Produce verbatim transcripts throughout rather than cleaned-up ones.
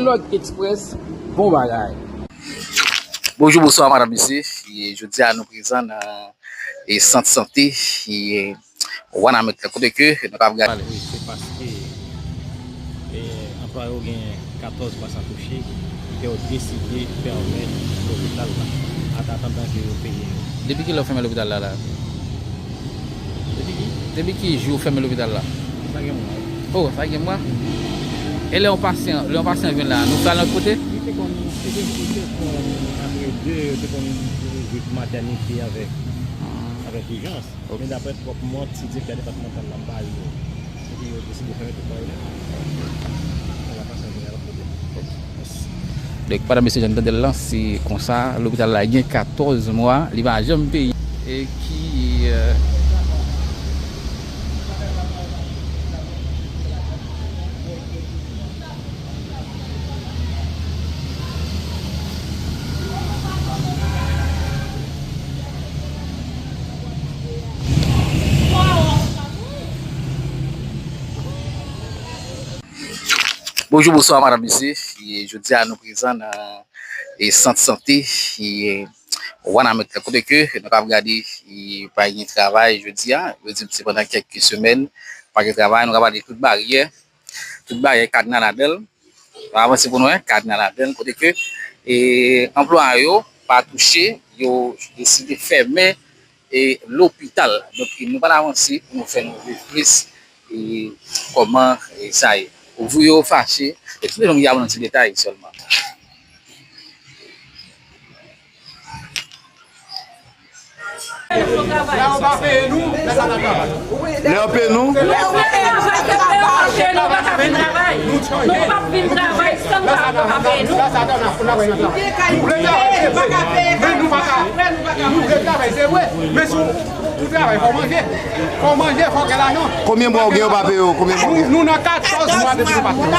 Lòd Express, bon bagay. Bonjou, bonswa, madanm, mesye. E jodi a, nou prezan nan e sant sante e Wanament la, kote ke nou ka ap gade. Wi, se paske e anplwaye yo gen katòz mwa san touche, ke yo deside fèmen lopital la, an atandan ke yo peye yo. Depi kilè yo fèmen lopital la, la? Depi ki? Depi ki jou yo fèmen lopital la? Sa gen mwa, wi. Oh, sa gen mwa? E lè yon pasyan, lè yon pasyan vin la, nou fè al lòt kote? Li te konn, li te, li te konn, apre de, yo te konn vin matènite avèk, avèk ijans. Ok. Men daprè pwòp mòt, se direktè depatmantal la, m pa yo. Kote yo deside fèmen tout bagay nèt. Yo pa chanje nan lòt kote. Donk, madanm, mesye, jan n tande l lan, se konsa, lopital la gen katòz mwa, li pa janm peye. E ki, euh, Bonjou, bonswa, madanm, mesye. E jodi a, nou prezan nan e sant sante e Wanament la, kote ke nou ka ap gade e pa gen travay jodi a. Yo di se pandan kèk semèn pa gen travay, nou ka pale tout baryè, tout baryè kadna ladan l. N ap avanse pou nou wè kadna ladan l, kote ke e anplwaye yo pa touche, yo deside fèmen e lopital. Donk, nou pral avanse pou nou fè nou viv plis e kòman e sa ye. Ouvriye yo fache, e tout moun ki ap nan ti detay sèlman. Lè yo peye nou, lè sa n ap travay. Lè yo peye nou. Lè yo peye nou, nou pa ka vin travay. Nou p ap vin travay san nou pa peye nou. Lè sa n ap travay, nou vle travay, se vre. Men nou pa ka, nou vle travay, se vre. Men si w, pou travay, fò w manje. Fò w manje, fò w gen lajan. Konbyen mwa w gen yo pa peye w? Konbyen mwa w gen? Nou, nou nan katòz mwa depi nou pa touche.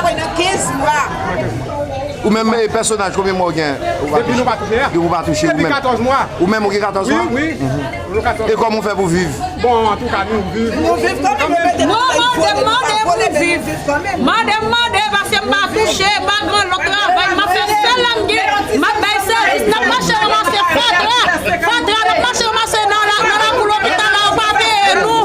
Ou menm, e, pèsonaj, konbyen mwa w gen? Depi nou pa touche a? Depi w pa touche, ou menm? Depi katòz mwa. Ou menm, ou gen katòz mwa? Wi, wi. Nou katòz mwa. E kòman w fè pou viv? Bon, antouka, nou viv. Nou viv kanmenm, yo mete nou nan telefòn, nou pa vole, men nou viv kanmenm. Mande m mande, paske m pa touche, m pa gen lòt travay, m ap fè sèl la m gen, m ap bay sèvis, n ap mache ranmase fatra, fatra, n ap mache ranmase nan la, nan lakou lopital la, yo pa peye nou.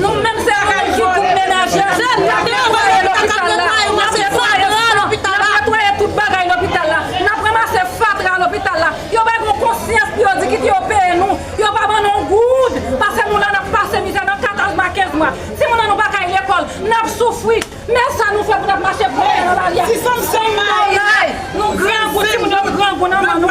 Nou menm se nou menm ki pou menaje. Se nou travay lopital la. N ap netwaye tout bagay lopital la. N ap ranmase fatra lopital la. Yo pa gen konsyans pou yo di kite yo peye nou. Yo pa ban nou yon goud. Paske nou la n ap pase mizè nan katòz mwa, kenz mwa. Timoun an nou pa ka al lekòl. N ap soufri. Men sa nou fè pou n ap mache pran nan lari a. Ti sanm sanm malay. Nou grangou, timoun yo grangou nan men nou.